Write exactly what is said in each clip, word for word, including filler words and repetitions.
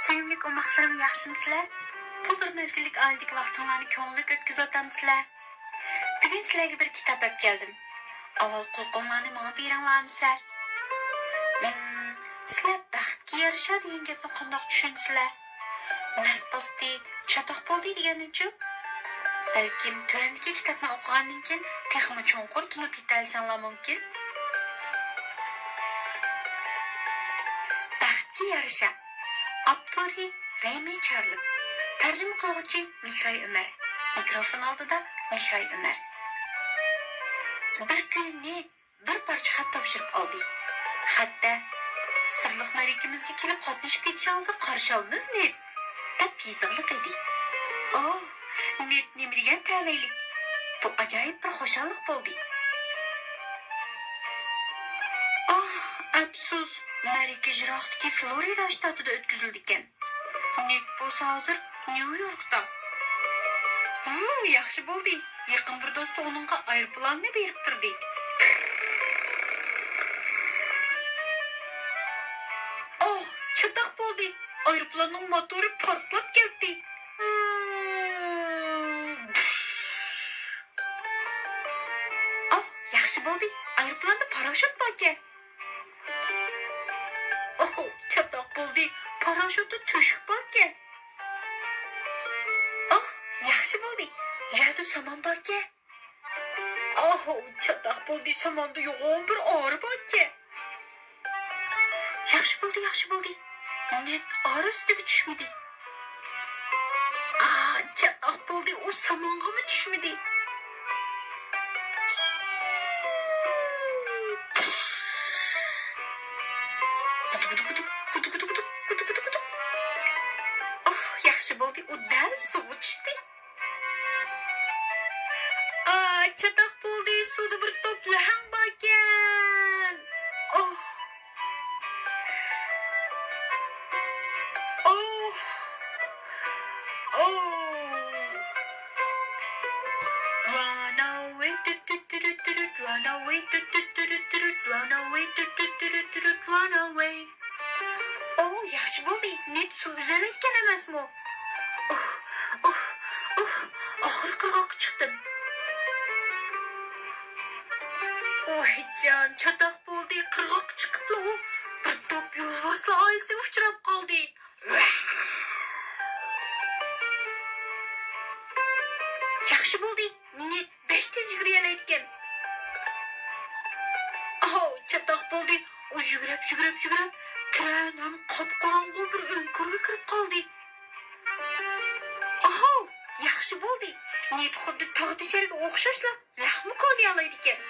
سۆيۈملۈك ئوماقلىرىم، ياخشىمۇسىلەر؟ بۇ بىر مەزگىللىك ئائىلىدىكى ۋاقتىڭلارنى كۆڭۈللۈك ئۆتكۈزۈۋاتامسىلەر؟ بۈگۈن سىلەرگە بىر كىتاب ئەپ كەلدىم. ئاۋۋال قۇلىقىڭلارنى ماڭا بېرىڭلارمۇسەر؟ ھىم، سىلەر بەختكە يارىشا دېگەن گەپنى قانداق چۈشىنىسىلەر؟ نەس باستى، چاتاق بولدى دېگەننىچۇ؟ بەلكىم تۆۋەندىكى كىتابنى ئوقۇغاندىن كېيىن تېخىمۇ چوڭقۇر تونۇپ يېتەلىشىڭلار مۇمكىن. بەختكە يارىشا. ئاپتورى رەھىمى چارلىپ. تەرجىمە قىلغۇچى مېھراي ئۆمەر. مىكروفون ئالدىدا مېھراي ئۆمەر. بىر كۈنى نېيت بىر پارچە خەت تاپشۇرۇپ ئالدى. خەتتە، «سىرلىق مەرىكىمىزگە كېلىپ قاتنىشىپ كېتىشىڭىزنى قارشى ئالىمىز، نېيت» دەپ يېزىقلىق ئىدى. ئوھ، نېيت نېمە دېگەن تەلەيلىك! بۇ ئاجايىپ بىر خۇشاللىق بولدى. ئاھ، ئەپسۇس، مەرىكە يىراقتىكى فلورىدا شتاتىدا ئۆتكۈزۈلىدىكەن. نېيت بولسا ھازىر نيۇ يوركتا. ۋۇ، ياخشى بولدى. يېقىن بىر دوستى ئۇنىڭغا ئايروپىلاننى بېرىپ تۇردى. ئوھ، چاتاق بولدى. ئايروپىلاننىڭ موتورى پارتلاپ كەتتى. ئوھ، ياخشى بولدى. ئايروپىلاندا پاراشوت باركەن. ئوھو، چاتاق بولدى. پاراشوتتا تۆشۈك باركەن. ئوھ، ياخشى بولدى. يەردە سامان باركەن. ئاھو، چاتاق بولدى، ساماندا يوغان بىر ئارا باركەن. ياخشى بولدى، ياخشى بولدى. نېيت ئارا ئۈستىگە چۈشمىدى. ئا، چاتاق بولدى، ئۇ سامانغىمۇ چۈشمىدى. ئوھ، ياخشى بولدى، ئۇ دەل سۇغا چۈشتى. ئا، چاتاق بولدى، سۇدا بىر توپ لەھەڭ باركەن. ئوھ. ئوھ. ئوھ. Run away، توت، توت، توت، توت، توت، run away، توت، توت، توت، توت، توت، run away، توت، توت، توت، توت، توت، run away. ئوھ، ياخشى بولدى. نېيت سۇ ئۈزەلەيدىكەن ئەمەسمۇ؟ ئۇھ، ئۇھ، ئۇھ، ئاخىرى قىرغاققا چىقتىم. ۋايجان، چاتاق بولدى، قىرغاققا چىقىپلا ئۇ بىر توپ يولۋاسلار ئائىلىسىگە ئۇچراپ قالدى. ياخشى بولدى، نېيت بەك تېز يۈگۈرۈۋالايدىكەن. ئاھاۋ، چاتاق بولدى. ئۇ يۈگۈرۈپ، يۈگۈرۈپ، يۈگۈرۈپ، تۆۋەن ھەم قاپقاراڭغۇ بىر ئۆڭكۈرگە كىرىپ قالدى. ئاھاۋ، ياخشى بولدى. نېيت خۇددى تاغ تېشەرگە ئوخشاشلا لەخمە كولىيالايدىكەن.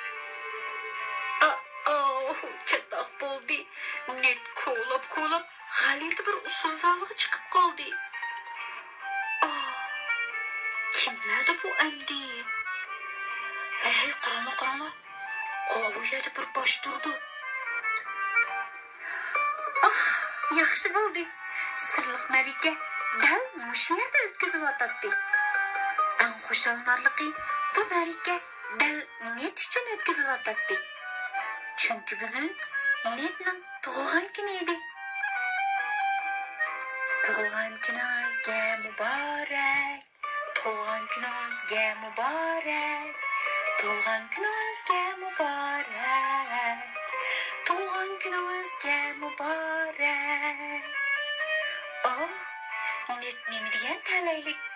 ئا-، ئاھۇ، چاتاق بولدى. نېيت كولاپ-كولاپ غەلىتە بىر ئۇسسۇل زالىغا چىقىپ قالدى. ئا، كىملەردە بۇ ئەمدى؟ ھەي، قاراڭلار، قاراڭلار. ئا، ئۇ يەردە بىر باش تۇرىدۇ. ئاھ، ياخشى بولدى. سىرلىق مەرىكە دەل مۇشۇ يەردە ئۆتكۈزۈلۈۋاتاتتى. ئەڭ خۇشاللىنارلىقى، بۇ مەرىكە دەل نېيت ئۈچۈن ئۆتكۈزۈلۈۋاتاتتى. چۈنكى بۈگۈن نېيتنىڭ تۇغۇلغان كۈنى ئىدى. تۇغۇلغان كۈنىڭىزگە مۇبارەك! تۇغۇلغان كۈنىڭىزگە مۇبارەك! تۇغۇلغان كۈنىڭىزگە مۇبارەك! تۇغۇلغان كۈنىڭىزگە مۇبارەك! ئوھ، نېيت نېمە دېگەن تەلەيلىك!